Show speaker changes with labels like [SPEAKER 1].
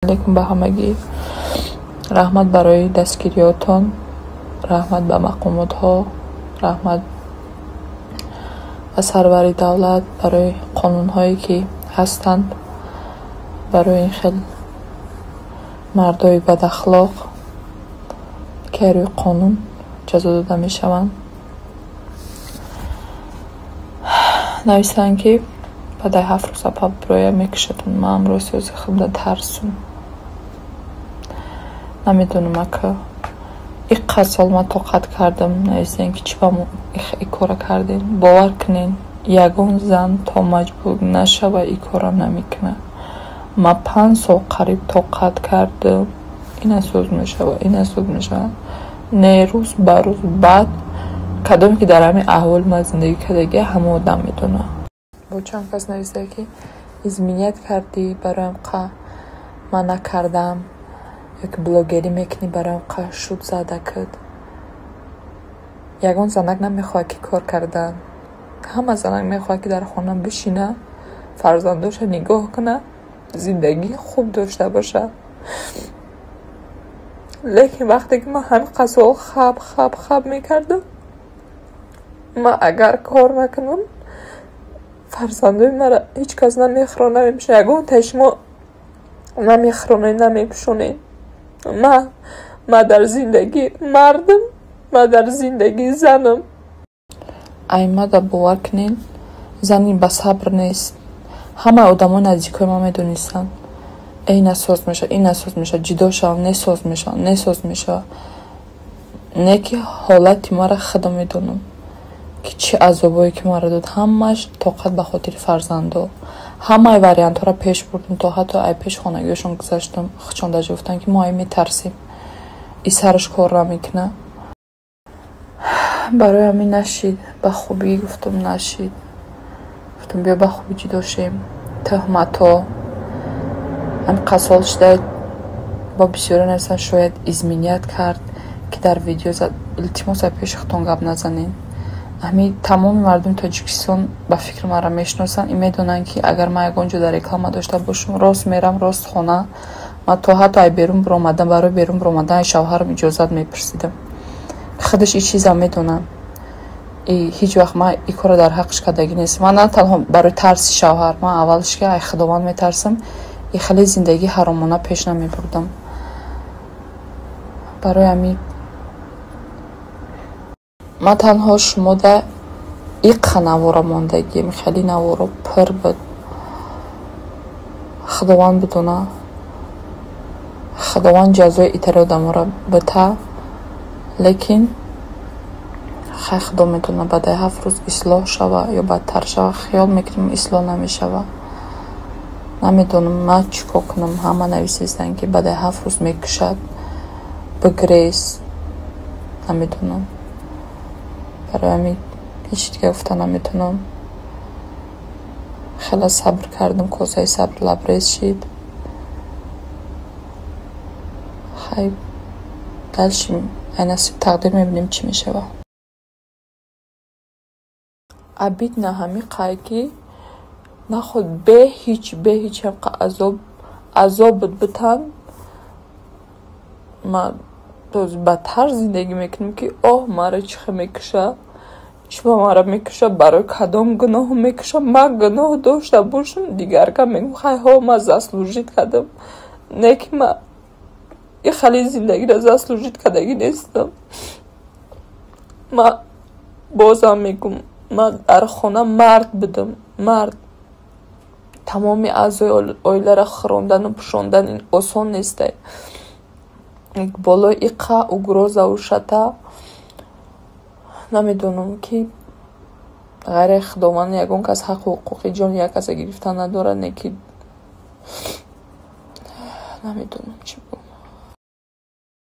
[SPEAKER 1] Алейкум ба ҳамагӣ. Раҳмат барои дастгириётон, раҳмат ба мақомотҳо, раҳмат ба сарвари давлат барои қонунҳое, ки ҳастанд, барои ин хел мардои бадахлоқ, ки рӯи қонун ҷазо дода мешаванд. Нависанд, ки баъдаи 7 рӯз апа бироя, мекушатон. Ман рости ҳозир худда тарсум. Намедонам, ака, иққадр сол ман тоқат кардам. Нависем, ки чӣ ба мо и кора кардем. Бовар кунед, ягон зан то маҷбур нашава, и кора намекунад. Ман 5 сол қариб тоқат кардам. Ина соз мешава, ина соз мешава, не, рӯз ба рӯз баъд. Кадоме ки дар ҳамин аҳволи ман зиндагӣ кардагия, ҳама одам медонад. Бо чанд кас нависта, ки изменять кардӣ, бароям қа ман накардам, ёки блогерӣ мекунӣ, бароям қа шуд зада куд. Ягон занак намехоҳад, ки кор кардан. Ҳама занак мехоҳад, ки дар хона бишина, фарзандоша нигоҳ кунад, зиндагии хуб дошта бошад. Лекин вақте ки ман ҳамин қад сол хаб, хаб, хаб мекардам, ман агар кор накунам, фарзандои маро ҳеҷ кас намехӯрад, намепӯшад. Ягонтаи шумо намехӯронед, намепӯшонед. Ман дар зиндагӣ мардам, ман дар зиндагӣ занам. Аймада, бовар кунед, зани ба сабр нест. Ҳамаи одамои наздикои ман медонистанд: эй, насоз мешавад, ин насоз мешавад, ҷудо шавам, не соз мешавад, не соз мешавад. Не, ки ҳолати маро худо медонам, ки чӣ азобое ки маро дод. Ҳамааш тоқат ба хотири фарзандо. Ҳамаи вариантҳоро пеш бурдум, то ҳатто ай пеш хонагиҳошон гузаштам. Худшон даже гуфтанд, ки мо ай метарсем, и сараш кор намекунад. Барои ҳамин нашид. Ба хубӣ гуфтум, нашид. Гуфтум, биё, ба хубӣ ҷудо шем. Тӯҳматҳо ҳамин қад сол шуда. Бо бисёре нависанд, шояд изменять кард, ки дар видео зад. Илтимос, ай пеши худтон гап назанед. Ҳамин тамоми мардуми Тоҷикистон ба фикри маро мешиносанд и медонанд, ки агар ман ягон ҷо дар реклама дошта бошам, рост мерам, рост хона. Ман то ҳатто ай берун биромадан, барои берун биромадан ай шавҳарам иҷозат мепурсидам. Худаш и чизам медонам. И ҳеҷ вақт ман и корро дар ҳаққаш кардагӣ нест. Ман на танҳо барои тарси шавҳар, ман аввалш ки ай Худованд метарсам, и хеле зиндагии ҳаромона пеш намебурдам. Барои ҳамин ман танҳо шумода иққа навора мондагием. Хеле наворо пур буд. Худованд бидона, Худованд ҷазои итари одаморо бита. Лекин хай, Худо медонад, баъдаи 7 рӯз ислоҳ шава ё бадтар шава. Хиёл мекунем, ислоҳ намешава. Намедонам, ман чӣ кор кунам. Ҳама нависестанд, ки баъдаи 7 рӯз мекушад, бигрез. Намедонам, барои ҳамин ҳеҷ дига гуфта наметавонам. Хеле сабр кардам, косаи сабр лабрез шид. Хай, дальше ай насиб тақдир мебинем, чӣ мешавад. Обидно ҳамин қай, ки наход бе ҳеҷ, бе ҳеҷ ҳамқа азоб, азоб буд битан. Ман бадтар зиндагӣ мекунам, ки оҳ, маро чӣ хел мекуша, чӣ ба маро мекуша, барои кадом гуноҳ мекуша? Ман гуноҳ дошта бошам, дигарга мегӯм, хай, ҳо, ман заслужить кардам. Не, ки ман и хеле зиндагиро заслужить кардагӣ нестам. Ман бозам мегӯм, ман дар хона мард будам, мард. Тамоми аъзои оиларо хӯрондану пӯшондан ин осон нестай. Болои иқа угроза шата. Намедонам, ки ғайри Худованд ягон кас ҳаққу ҳуқуқи ҷони як каса гирифтан надорад. Не, ки намедонам чӣ бигӯм.